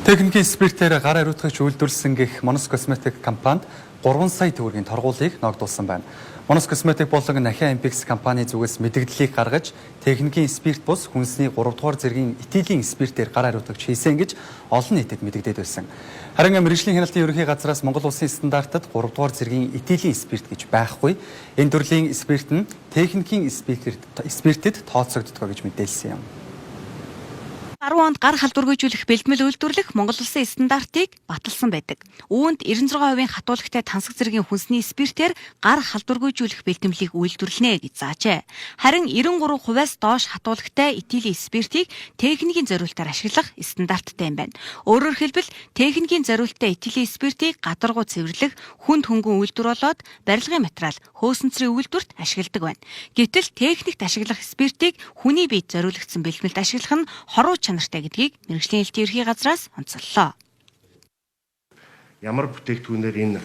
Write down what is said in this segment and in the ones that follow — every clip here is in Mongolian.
Техникийн спиртээр гар ариутгагч үйлдвэрлэсэн гэх Monos Cosmetic компанид 3 сая төгрөгийн торгуулийг ногдуулсан байна. Monos Cosmetic болон Нахиа Impex компани зүгээс мэдэгдлийг гаргаж, техникийн спирт бус хүнсний 3 дугаар зэргийн этилийн спиртээр гар ариутгагч хийсэн гэж олон нийтэд мэдэгдээд байсан. Харин мэргэжлийн хяналтын ерөнхий газраас Монгол улсын стандартад 3 дугаар зэргийн этилийн спирт гэж байхгүй. Энэ төрлийн спирт нь техникийн спиртэд тооцогддог гэж мэдээлсэн юм. 10 онд гар халдваргүйжүүлэх бэлтгэл үйлдвэрлэх Монгол улсын стандартыг баталсан байдаг. Үүнд 96% хатуулагтай тансаг зэргийн хүнсний спиртээр гар халдваргүйжүүлэх бэлтгэлийг үйлдвэрлэнэ гэж заажээ. Харин 93%-аас доош хатуулагтай этилийн спиртийг техникийн зориултаар ашиглах стандарттай юм байна. Өөрөөр хэлбэл, техникийн зориулттай этилийн спиртийг гадаргуу цэвэрлэх, хүнд хөнгөн үйлдвэр болоод барилгын материал, хөөсөнцрийн үйлдвэрт ашигладаг байна. Гэтэл техникт ашиглах спиртийг хүний биед зориулагдсан бэлтгэлд ашиглах нь хоруу чанартай гэдгийг мэргэжлийн хяналтын ерөнхий газраас онцоллоо. Ямар бүтээгдэхүүнээр энэ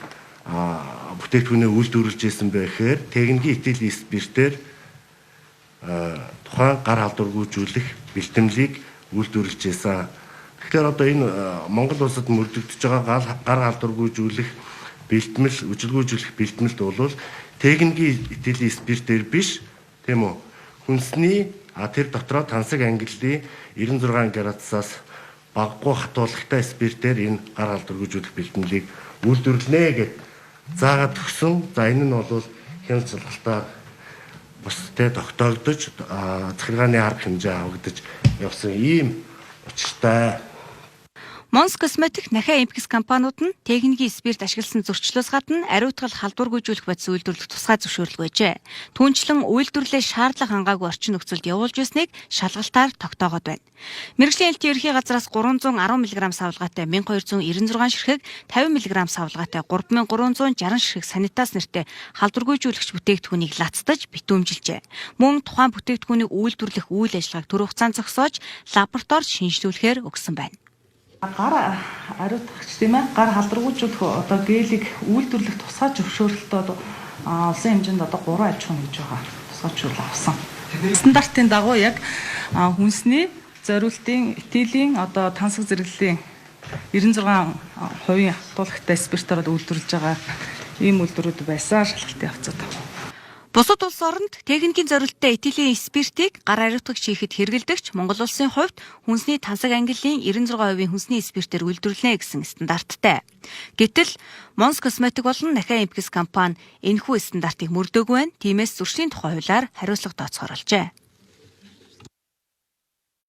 бүтээгдэхүүнээ үйлдвэрлэж исэн бэ гэхээр техникийн этилийн спиртээр тухайн гар халдваргүйжүүлэх бэлтгэлийг үйлдвэрлэж исэн. Тэгэхээр одоо энэ Монгол улсад мөрдөгдөж байгаа гар халдваргүйжүүлэх бэлтгэл, үжилгүйжүүлэх бэлтгэлд бол техникийн этилийн спиртээр биш, тийм үү? Хүнсний тэр дотроо тансаг ангиллын 96 градусаас багагүй хатуулагтай спиртээр энэ гар халдваргүйжүүлэх бэлтгэлийг үйлдвэрлэнэ гэд заагаад өгсөн. За, энэ нь бол хяналт шалгалтаар бас тэ тогтоогдож, захиргааны арга хэмжээ авагдаж явсан ийм учиртай. Монс Косметик, Нахиа Импекс компаниуд нь техникийн спирт ашигласан зөрчлөөс гадна ариутгал халдваргүйжүүлэх бодис үйлдвэрлэх тусгай зөвшөөрөл байжээ. Түүнчлэн үйлдвэрлэлээ шаардлага хангаагүй орчин нөхцөлд явуулж байсныг шалгалтаар тогтоогоод байна. Мэргэжлийн хяналтын ерөнхий газраас 310 мг савлгаатай 1296 ширхэг, 50 мг савлгаатай 3360 ширхэг санитас нэртэй халдваргүйжүүлэгч бүтээгдэхүүнийг лацтаж битүүмжилжээ. Мөн тухайн бүтээгдэхүүнийг үйлдвэрлэх үйл ажиллагааг түр хугацаанд зогсоож, лабораторид шинжилүүлэхээр өгсөн байна. Гар ариутгагч, тийм ээ, гар халдваргүйжүүлэх одоо гелийг үйлдвэрлэх тусгай зөвшөөрөлтөд улсын хэмжээнд одоо 3 аж ахуйн нэгж байгаа. Тусгай зөвшөөрөл авсан. Стандартын дагуу яг хүнсний зориултын этилийн одоо тансаг зэрэглэлийн 96% хатуулагтай спиртээр үйлдвэрлэж байгаа ийм үйлдвэрүүд байсан шалгалтын явцад. Бусад улс оронд техникийн зориулттай этилийн спиртийг гар ариутгагч хийхэд хэрэглэдэгч Монгол улсын хувьд хүнсний тансаг ангиллын 96% хүнсний спиртээр үйлдвэрлэнэ гэсэн стандарттай. Гэтэл Монс Косметик болон Нахиа Импекс компани энэхүү стандартыг мөрдөөгүй байна. Тиймээс зөрчлийн тухай хуулиар хариуцлага тооцоолжээ.